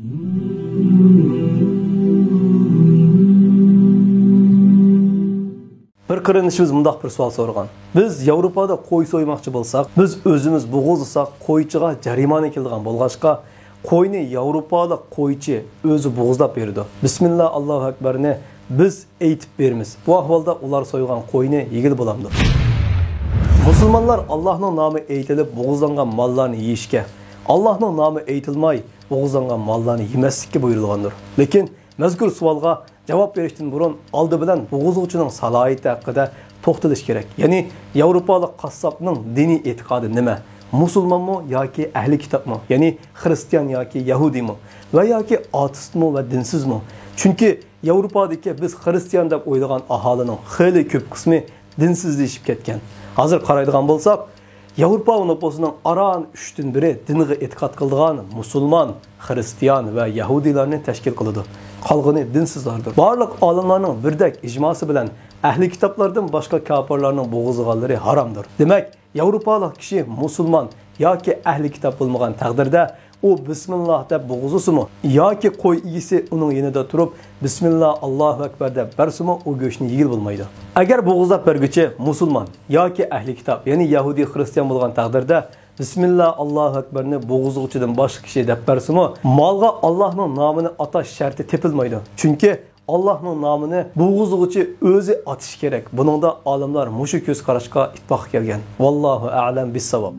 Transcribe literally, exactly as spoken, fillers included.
بىر قېرىندىشىمىز مۇنداق بىر سوئال سورىغان. بىز ياۋروپادا قوي سويماقچى بولساق، بىز ئۆزىمىز بوغۇزلىساق، قويچىغا جەرىمانە كېلىدىغان بولغاچقا، قوينى ياۋروپالىق قويچى ئۆزى بوغۇزلاپ بېرىدۇ. بىسمىللا، ئاللاھۇ ئەكبەرنى بىز ئېيتىپ بېرىمىز. بۇ ئەھۋالدا ئۇلار سويغان قوينى يېگىلى بولامدۇ؟ مۇسۇلمانلار ئاللاھنىڭ نامى ئېيتىلىپ بوغۇزلانغان ماللارنى يېيىشكە، ئاللاھنىڭ نامى ئېيتىلماي بوغۇزلانغان ماللارنى يېمەسلىككە بۇيرۇلغاندۇر. لېكىن مەزكۇر سوئالغا جاۋاب بېرىشتىن بۇرۇن، ئالدى بىلەن بوغۇزلىغۇچىنىڭ سالاھىيىتى ھەققىدە توختىلىش كېرەك. يەنى ياۋروپالىق قاسساپنىڭ دىنىي ئېتىقادى نېمە؟ مۇسۇلمانمۇ ياكى ئەھلى كىتابمۇ؟ يەنى خرىستىيان ياكى يەھۇدىيمۇ؟ ۋە ياكى ئاتېئىستمۇ ۋە دىنسىزمۇ؟ چۈنكى ياۋروپادىكى بىز خرىستىيان دەپ ئويلىغان ئاھالىنىڭ خېلى كۆپ قىسمى دىنسىزلىشىپ كەتكەن. ھازىر قارايدىغان بولساق، ياۋروپا نوپۇسىنىڭ ئاران ئۈچتىن بىرى دىنغا ئېتىقاد قىلىدىغان مۇسۇلمان، خرىستىيان ۋە يەھۇدىيلارنى تەشكىل قىلىدۇ. قالغىنى دىنسىزلاردۇر. بارلىق ئالىملارنىڭ بىردەك ئىجماسى بىلەن ئەھلى كىتابلاردىن باشقا كاپىرلارنىڭ بوغۇزلىغانلىرى ھارامدۇر. دېمەك، ياۋروپالىق كىشى مۇسۇلمان ياكى ئەھلى كىتاب بولمىغان تەقدىردە، ئۇ بىسمىللا دەپ بوغۇزلىسىمۇ ياكى قوي ئىگىسى ئۇنىڭ يېنىدا تۇرۇپ بىسمىللا، ئاللاھۇ ئەكبەر دەپ بەرسىمۇ، ئۇ گۆشنى يېگىلى بولمايدۇ. ئەگەر بوغۇزلاپ بەرگۈچى مۇسۇلمان ياكى ئەھلى كىتاب، يەنى يەھۇدىي خرىستىيان بولغان تەقدىردە، بىسمىللا، ئاللاھۇ ئەكبەرنى بوغۇزلىغۇچىدىن باشقا كىشى دەپ بەرسىمۇ، مالغا ئاللاھنىڭ نامىنى ئاتاش شەرتى تېپىلمايدۇ. چۈنكى ئاللاھنىڭ نامىنى بوغۇزلىغۇچى ئۆزى ئاتىشى كېرەك. بۇنىڭدا ئالىملار مۇشۇ كۆز قاراشقا ئىتتىپاققا كەلگەن. ۋاللاھۇ ئەلەم بىسساۋاب.